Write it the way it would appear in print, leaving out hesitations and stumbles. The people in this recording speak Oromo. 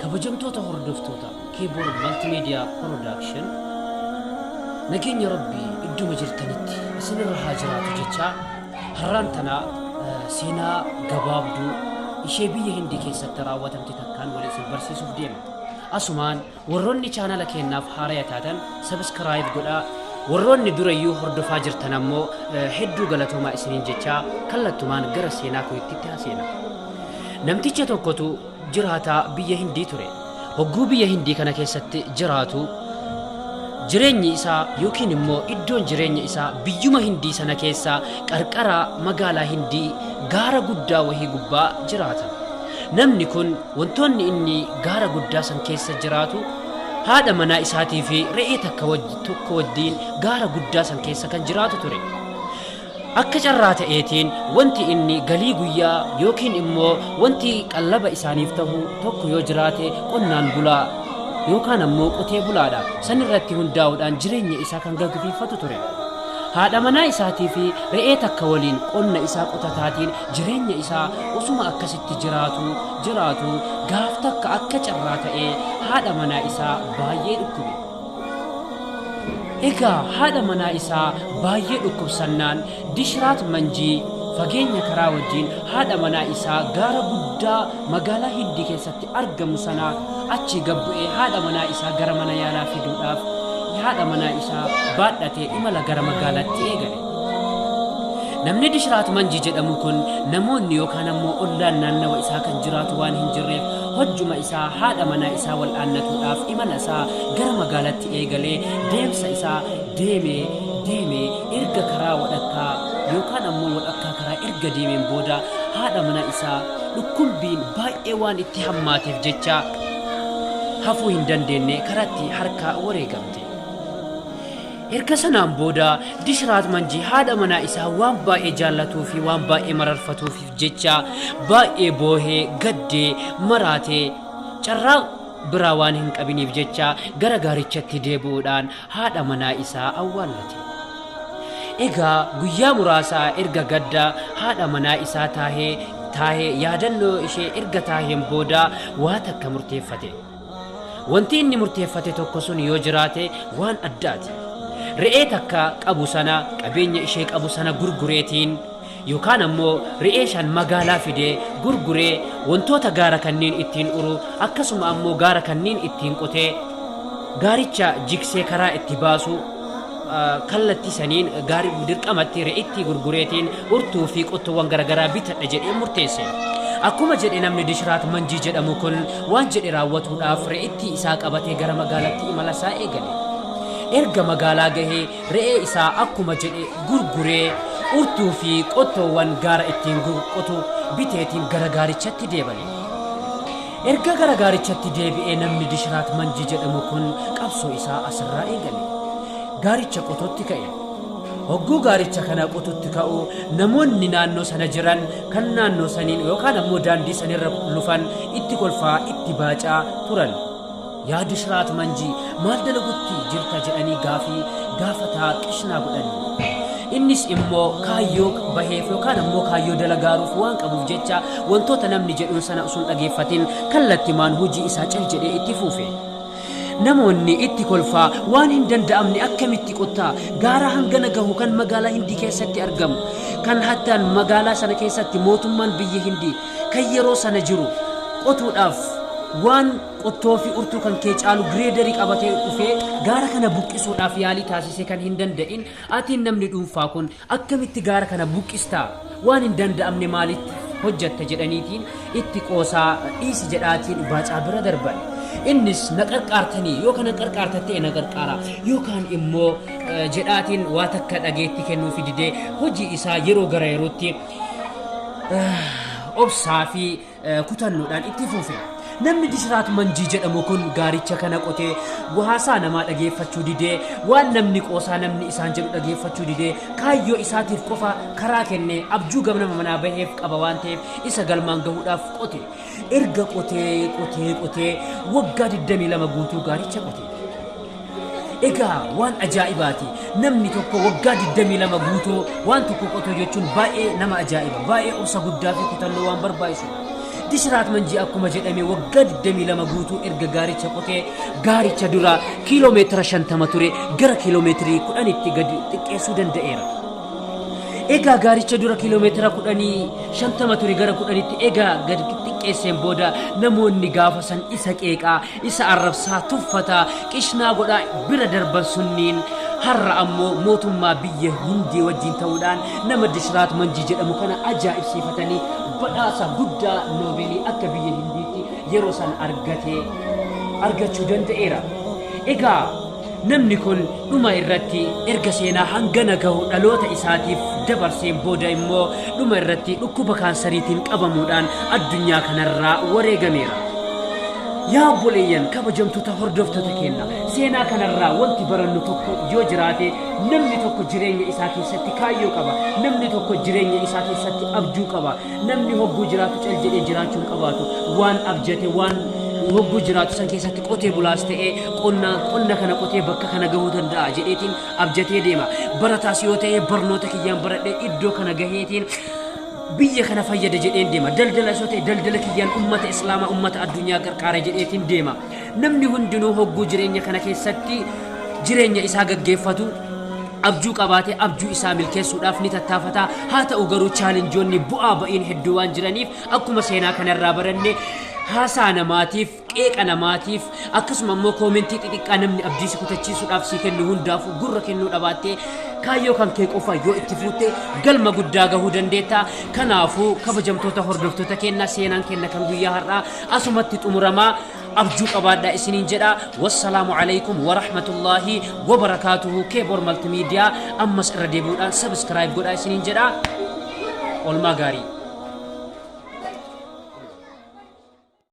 Kabajamtoota hordoftoota Keeboor Multimedia Production, nageenya Rabbii idduma jirtanitti isinirra haa jiraatu jechaa, har'aan tana seenaa gabaabduu ishee biyya Hindii keessatti raawwatamte takkaan wal isin barsiisuuf deema. Asumaan warroonni chaanala keennaaf haaraya taatan subscribe godhaa, warroonni durayyuu hordofaa jirtan ammoo hedduu galatoomaa isiniin jechaa, kallattumaan gara seenaa kootitti haseena. Namticha tokkotu jiraataa biyya Hindii ture. Hogguu biyya Hindii kana keessatti jiraatu, jireenyi isaa yookiin immoo iddoon jireenya isaa biyyuma Hindii sana keessa qarqara magaalaa Hindii gaara guddaa wahii gubbaa jiraata. Namni kun wantoonni inni gaara guddaa san keessa jiraatu, haadha manaa isaatii fi re'ee takka tokko wajjiin gaara guddaa san keessa kan jiraatu ture. Akka carraa ta'eetiin wanti inni galii guyyaa yookiin immoo wanti qallaba isaaniif tahu tokko yoo jiraate, qonnaan bulaa yookaan ammoo qotee bulaadha. San irratti hundaa'uudhaan jireenya isaa kan gaggeeffatu ture. Haadha manaa isaatii fi re'ee takka waliin qonna isaa qotataatiin jireenya isaa osuma akkasitti jiraatu jiraatu, gaaf takka akka carraa ta'ee haadha manaa isaa baay'ee dhukkube. Egaa haadha manaa isaa baay'ee dhukkubsannaan, Dishraat Manjii fageenya karaa wajjin haadha manaa isaa gaara guddaa magaalaa Hindii keessatti argamu sana achi gad bu'ee, haadha manaa isaa gara mana yaalaa fiduudhaaf haadha manaa isaa baadhatee imala gara magaalaatti eegale. Namni Dishraat Manjii jedhamu kun namoonni yookaan ammoo ollaan naannawa isaa kan jiraatu waan hin jirreef, hojjuma isaa haadha manaa isaa wal'aannatuudhaaf imala isaa gara magaalatti eegalee, deemsa isaa deemee deemee erga karaa wadhakkaa yookaan ammoo wadhakkaa karaa erga deemeen booda, haadha manaa isaa dhukkubbiin baay'ee waan itti hammaateef jecha hafuu hin dandeenye, karaatti harka wareegamte. Erga sanaan booda Dishraat Manjii haadha manaa isaa waan baay'ee jaallatuu fi waan baay'ee mararfatuufiif jecha baay'ee boohee, gaddee, maraatee, carraa biraa waan hin qabiniif jecha gara gaarichatti deebi'uudhaan haadha manaa isaa awwaallate. Egaa guyyaa muraasaa erga gadda haadha manaa isaa taahee taahee, yaadannoo ishee erga taaheen booda waa takka murteeffate. Wanti inni murteeffate tokko sun yoo jiraate waan addaati. Re'ee takka qabu sana, qabeenya ishee qabu sana gurgureetiin, yookaan ammoo re'ee shan magaalaa fidee gurguree, wantoota gaara kanneen ittiin uru, akkasuma ammoo gaara kanneen ittiin qotee gaaricha jigsee karaa itti baasu, kallattii saniin gaarii dirqamatti re'ittii gurgureetiin urtuu fi qottoowwan garaagaraa bitadha jedhee murteesse. Akkuma jedhe, namni Dishraat Manjii jedhamu kun waan jedhe raawwatuudhaaf re'ittii isaa qabatee gara magaalatti imala isaa eegale. Erga magaalaa gahee re'ee isaa akkuma jedhe gurguree, urtuu fi qottoowwan gaara ittiin qotu biteetiin gara gaarichatti deebale. Erga gara gaarichatti deebi'ee, namni Dishraat Manjii jedhamu kun qabsoo isaa asirraa eegale. Gaaricha qotutti ka'e. Hogguu gaaricha kana qotutti ka'u, namoonni naannoo sana jiran kan naannoo saniin yookaan ammoo daandii sanirra lufan itti kolfaa, itti baacaa turan. "Yaa Dishraat Manjii, maal dalagutti jirta?" jedhanii gaafii gaafataa qishnaa godhani. Innis immoo kaayyoo baheef yookaan ammoo kaayyoo dalagaaruuf waan qabuuf jecha wantoota namni jedhuun sana osoo hin dhageeffatin kallattimaan hojii isaa cal jedhee itti fuufe. Namoonni itti kolfaa, "Waan hin danda'amne akkamitti qottaa? Gaara hangana gahu kan magaalaa Hindii keessatti argamu, kan hattaan magaalaa sana keessatti mootummaan biyya Hindii kan yeroo sana jiru qotuudhaaf waan qottoo fi urtuu kan kee caalu gireederii qabatee dhufee gaara kana buqqisuudhaaf yaalii taasisee kan hin danda'in, atiin namni dhuunfaa kun akkamitti gaara kana buqqistaa? Waan hin danda'amne maalitti hojjatta?" jedhaniitiin itti qoosaa, dhiisi jedhaatiin baacaa bira darban. Innis, "Na qarqaartanii yoo kana qarqaartan ta'e na qarqaara, yookaan immoo" jedhaatiin waa takka dhageetti kennuufi didee, hojii isaa yeroo gara yerootti obsaa fi kutannoodhaan itti fufe. Namni Dishraat Manjii jedhamu kun gaaricha kana qotee, haasaa namaa dhageeffachuu didee, waan namni qoosaa namni isaan jedhu dhageeffachuu didee, kaayyoo isaatiif qofa karaa kennee, abjuu gamnama manaa baheef qaba waan ta'eef isa galmaan gahuudhaaf qote. Erga qotee qotee qotee waggaa 22 guutuu gaaricha qote. Egaa waan ajaa'ibaati. Namni tokko waggaa 22 guutuu waan tokko qotuu jechuun baay'ee nama ajaa'iba. Baay'ee obsa guddaa fi kutannoo waan barbaachisudha. Dishiraat Manjii akkuma jedhame waggaa 22 guutuu erga gaaricha qotee gaaricha dura kiiloomeetira 50 ture gara kiiloomeetirii 10tti gadi xiqqeessuu danda'eera. Egaa gaaricha dura kiiloomeetira 10 50 ture gara 10tti egaa gad xiqqeesseen booda namoonni gaafa san isa qeeqaa, isa arrabsaa, tuffataa, qishnaa godhaa bira darban sunniin har'a ammoo mootummaa biyya Hindii wajjin ta'uudhaan nama Dishraat Manjii jedhamu kana ajaa'ibsiifatanii badhaasa guddaa Noobeelii akka biyya Hindiitti yeroo san argate argachuu danda'eera. Egaa namni kun dhuma irratti erga seenaa hangana gahu dhaloota isaatiif dabarseen booda immoo dhuma irratti dhukkuba kaansariitiin qabamuudhaan addunyaa kanarraa wareegameera. Yaa obboleeyyan kabajamtoota hordoftoota keenna, seenaa kanarraa wanti barannu tokko yoo jiraate namni tokko jireenya isaa keessatti kaayyoo qaba. Namni tokko jireenya isaa keessatti abjuu qaba. Namni hogguu jiraatu cal jedhee jiraachuu hin qabaatu. Waan abjate waan hogguu jiraatu san keessatti qotee bulaas ta'ee qonna qonna kana qotee bakka kana gahuu danda'a jedheetiin abjatee deema. Barataas yoo ta'e barnoota kiyyaan baradhee iddoo kana gaheetiin biyya kana fayyada jedheen deema. Daldala yoo ta'e daldala kiyyaan ummata islaamaa ummata addunyaa gargaara jedheetiin deema. Namni hundinuu hogguu jireenya kana keessatti jireenya isaa gaggeeffatu abjuu qabaatee abjuu isaa milkeessuudhaaf ni tattaafata. Haa ta'u garuu chaalenjoonni bu'aa ba'iin hedduu waan jiraniif akkuma seenaa kanarraa baranne haasaa namaatiif, qeeqa namaatiif, akkasuma immoo koomentii xixiqqaa namni abdii si kutachiisuudhaaf sii kennu hundaafuu gurra kennuu dhabaattee kaayyoo kan kee qofa yoo itti fuutte galma guddaa gahuu dandeetta. Kanaafuu kabajamtoota hordoftoota keenna seenaan keenna kan guyyaa har'aa asumatti xumuramaa. Abjuu qabaadhaa isiniin jedha. Wassalaamu alaikum warahmatullaahi wabarakaatuhu. Keebor Maltimiidiyaa ammas irra deebi'uudhaan subscribe godhaa isiniin jedha. Oolmaa gaarii.